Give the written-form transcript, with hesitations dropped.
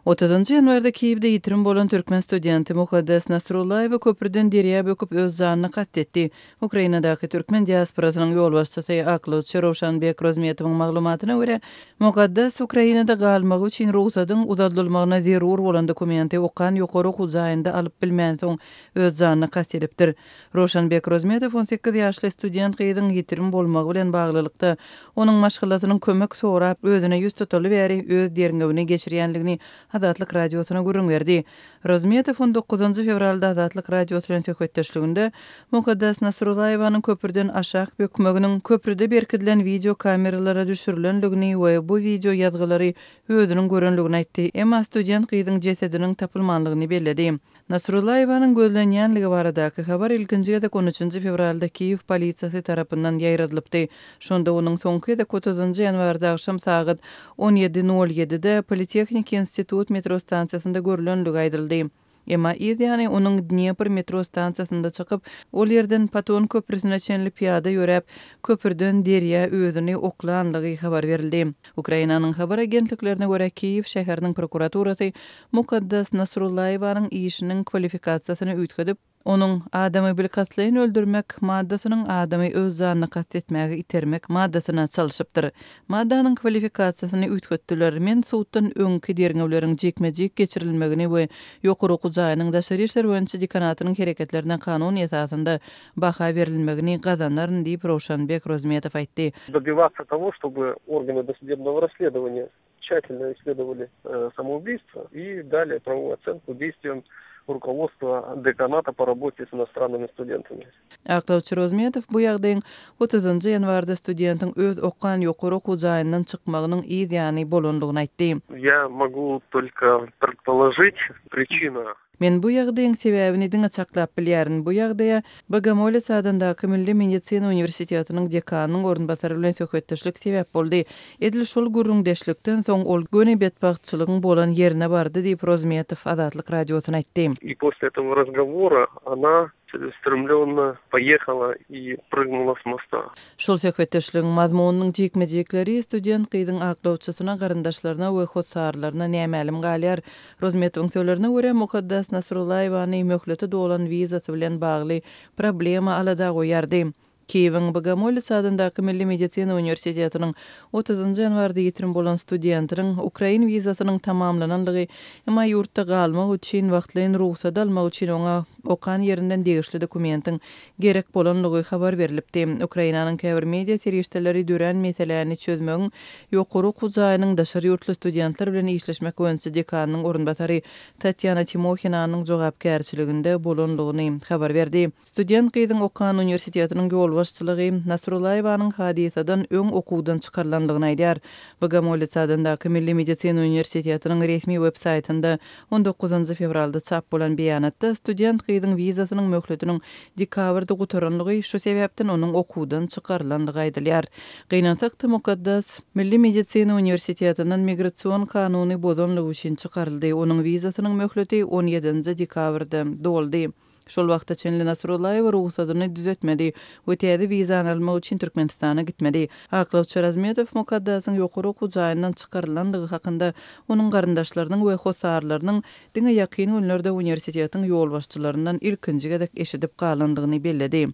Otuzynjy ýanwarda Kiýewde ýitirim bolan türkmen studenti Mukaddes Nasrullaýewa köprüden derýa böküp öz janyna kast etdi. Ukrainadaky türkmen diasporasynyň ýolbaşçysy, aklawçy Rowşanbek Rozmetowyň maglumatyna görä, Mukaddes Ukrainada galmagy üçin rugsadyň uzaldylmagyna zerur bolan dokumenti okan ýokary okuw jaýynda alyp bilmänsoň öz janyna kast edipdir. Rowşanbek Rozmetow 18 ýaşly student gyzyň ýitirim bolmagy bilen baglylykda, onuň maşgalasynyň kömek sorap, özüne ýüz tutaly bäri öz derňewini geçirýändigini Azatlyk Radiosyna gürrüň berdi. Rozmetow on dokuzynjy fewralda Azatlyk Radiosy bilen söhbetdeşliginde Mukaddas Nasrullaýewanyň köprüden aşak bökmeginiň köprüde berkidilen wideo kameralara düşürilendigini we bu wideo ýazgylary özüniň görendigini aýtdy, emma student gyzyň jesediniň tapylmandygyny belledi. Nasrullaýewanyň gözlenýänligi baradaky habar ilkinji gezek on üçünji fewralda Kiýew polisiýasy tarapyndan ýaýradylypdy. Şonda onuň soňky gezek otuzynjy ýanwarda agşam sagat on ýedi nol ýedide Politehniki institut metro stansiýasynda görlenligi aýdyldy. Emma yz ýany onuň Dnepr metro stansiýasynda çykyp, ol ýerden Paton köprüsine çenli pyýada ýöräp, köprüden derýa özüni oklanlygy habar berildi. Ukrainanyň habar agentliklerine görä, Kiýew şäheriniň prokuraturasy Mukaddas Nasrullaýewanyň işiniň kwalifikasiýasyny üýtgedip, onuň Adamy bilkastlaýyn öldürmek maddasynyň Adamy öz janyna kast etmäge itermek maddasyna çalşypdyr. Maddanyň kwalifikasiýasyny üýtgetdiler. Men suddan öňki derňewleriň jikme-jik geçirilmegini we ýokary okuw jaýynyň daşary işler boýunça dekanatynyň hereketlerine kanun esasynda baha berilmegini gazanaryn diýip, Rowşanbek Rozmetow aýtdy. Добиваться того, чтобы органы досудебного расследования тщательно исследовали самоубийство и дали правовую оценку действиям руководства деканата по работе с иностранными студентами. Aklawçy Rozmetow bu ýagdaýyň otuzynjy ýanwarda studentiň öz okan ýokary okuw jaýyndan çykmagynyň yz ýany bolandygyny aýtdy. Я могу только предположить, причина Men bu ýagdaýyň sebäbini diňe çaklap bilýärin. Bu ýagdaýa Bogomolets adyndaky Milli medisina uniwersitetiniň dekanynyň orunbasary bilen söhbetdeşlik sebäp boldy. Edil şol gürrüňdeşlikden soň ol göni betbagtçylygyň bolan ýerine bardy diýip, Rozmetow Azatlyk Radiosyna aýtdy. И после этого разговора она целеустремленно поехала и прыгнула с моста. Şol söhbetdeşligiň mazmunynyň jikme-jikleri student gyzyň aklawçysyna, garyndaşlaryna we hossarlaryna nämälim galýar. Rozmetowyň sözlerine görä, Mukaddas Nasrullaýewany möhleti dolan wizasy bilen bagly problema alada goýýardy. Kiýewiň Bogomolets adyndaky Milli medisina uniwersitetiniň otuzynjy ýanwarda ýitirim bolan studentiniň ukrain wizasynyň tamamlananlygy, emma ýurtda galmak üçin wagtlaýyn rugsat almak üçin oňa okan ýerinden degişli dokumentiň gerek bolanlygy habar berlipdi. Ukrainanyň käbir media serişdeleri dörän meseläni çözmegiň ýokary okuw jaýynyň daşary ýurtly studentler bilen işleşmek boýunça dekanynyň orunbasary Tatýana Timohinanyň jogapkärçiliginde bolanlygyny habar berdi. Student gyzyň okan uniwersitetiniň ýolbaşçylygy Nasrullaýewanyň hadysadan öň okuwdan çykarylandygyny aýdýar. Bogomolets adyndaky Milli medisina uniwersitetiniň resmi web-saýtynda On dokuzynjy fewralda çap bolan beýanatda student gyzyň wizasynyň möhletiniň dekabrda gutaranlygy, şu sebäpden onuň okuwdan çykarylandygy aýdylýar. Gynansak-da, Mukaddas Milli medisina uniwersitetinden migrasion kanuny bozanlygy üçin çykaryldy. Onuň wizasynyň möhleti on ýedinji dekabrda doldy. Şol wagta çenli Nasrullaýewa rugsadyny düzetmedi we täze wizany almak üçin Türkmenistana gitmedi. Aklawçy Razmetow Mukaddasyň ýokary okuw jaýyndan çykarylandygy hakynda onuň garyndaşlarynyň we hossarlarynyň diňe ýakyn günlerde uniwersitetiň ýolbaşçylaryndan ilkinji gezek eşidip galandygyny belledi.